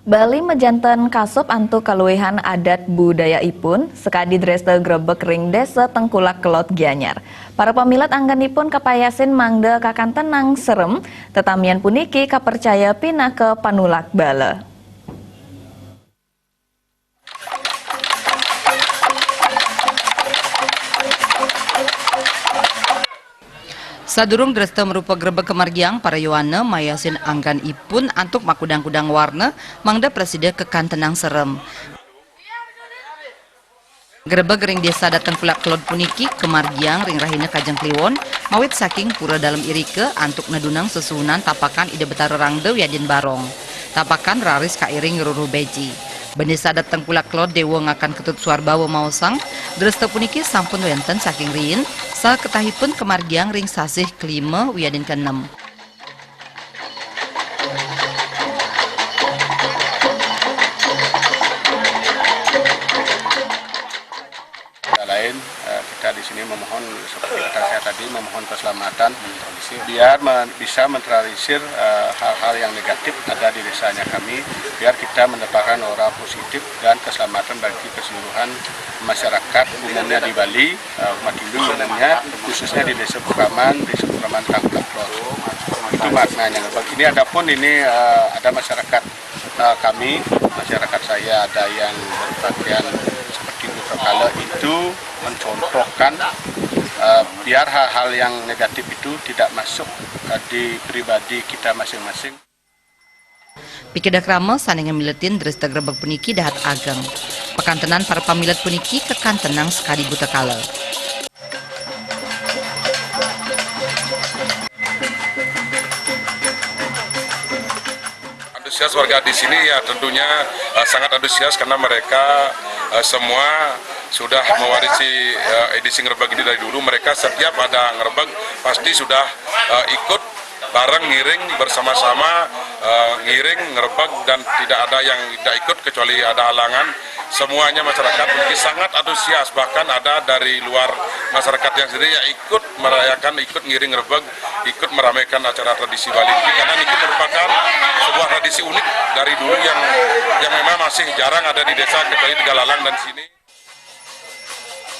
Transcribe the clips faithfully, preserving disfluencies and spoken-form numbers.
Bali majanten kasup antuk kaluihan adat budayaipun, sakadi dresta grebeg ring Desa Tengkulak Kelod Gianyar. Para pamilet anggenipun kapayasin mangda kakantenang serem, tetamian puniki kapercaya pinaka panulak bala. Sadurung dresta marupa grebeg kamargiang, para yowana mayasin anggenipun antuk makudang-kudang warna, mangda prasida kakantenang serem. Grebeg ring Desa Adat Tengkulak Kelod puniki kamargiang ring rahina Kajeng Kliwon, mawit saking pura dalem irika antuk nedunang sesuhunan tapakan Ida Betara Rangda wiadin Barong. Tapakan raris kairing ruruh beji. Bendesa Adat Tengkulak Kelod Dewa Ngakan Ketut Suarbawa maosang, dresta puniki sampun wenten saking riin, saha ketahipun kamargiang ring sasih kelima wiadin keenem. Lain, eh, kita di sini memohon, seperti kata saya tadi, memohon keselamatan. Biar me-, bisa menetralisir, eh, hal-hal yang negatif ada di desanya kami, biar kita mendapatkan aura positif dan keselamatan bagi keseluruhan masyarakat umumnya di Bali, eh, umat Hindu umumnya, khususnya di Desa Bukraman, Desa Bukraman Tengkulak Kelod. Itu maknanya. Ini adapun ini, eh, ada masyarakat, eh, kami, masyarakat saya ada yang berpakaian seperti Buta Kala, itu mencontohkan, eh, biar hal-hal yang negatif itu tidak masuk, eh, di pribadi kita masing-masing. Pikida krama sane ngamiletin dresta grebeg puniki dahat ageng. Pakantenan para pamilet puniki kakantenang sakadi buta kala. Antusias warga di sini, ya, tentunya, eh, sangat antusias karena mereka, eh, semua sudah mewarisi, eh, edisi ngerebek ini dari dulu. Mereka setiap ada ngerebek pasti sudah, eh, ikut bareng ngiring bersama-sama, eh, ngiring ngerebek dan tidak ada yang tidak ikut kecuali ada halangan. Semuanya masyarakat mungkin sangat antusias, bahkan ada dari luar masyarakat yang sendiri yang ikut merayakan, ikut ngiring ngerebek, ikut meramaikan acara tradisi Bali ini, karena ini merupakan sebuah tradisi unik dari dulu yang, yang memang masih jarang ada di desa kecuali di Galalang dan sini.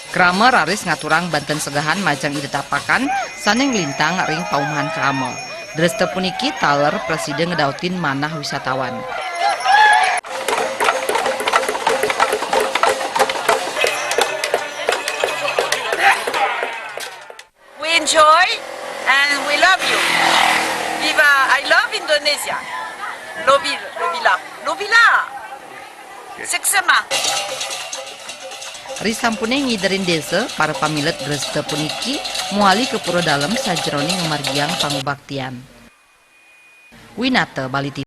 Krama raris ngaturang banten segahan majeng Ida Tapakan sane nglintang ring paumahan krama. Dresta puniki taler prasida ngedautin manah wisatawan. We enjoy and we love you. Viva, I love Indonesia. Lobi, lobila, lobila. Seksema. Risampune ngiderin desa, para pamilet dresta puniki mawali ka pura dalem sajeroning ngamargiang pangubaktian. Winata Bali T V.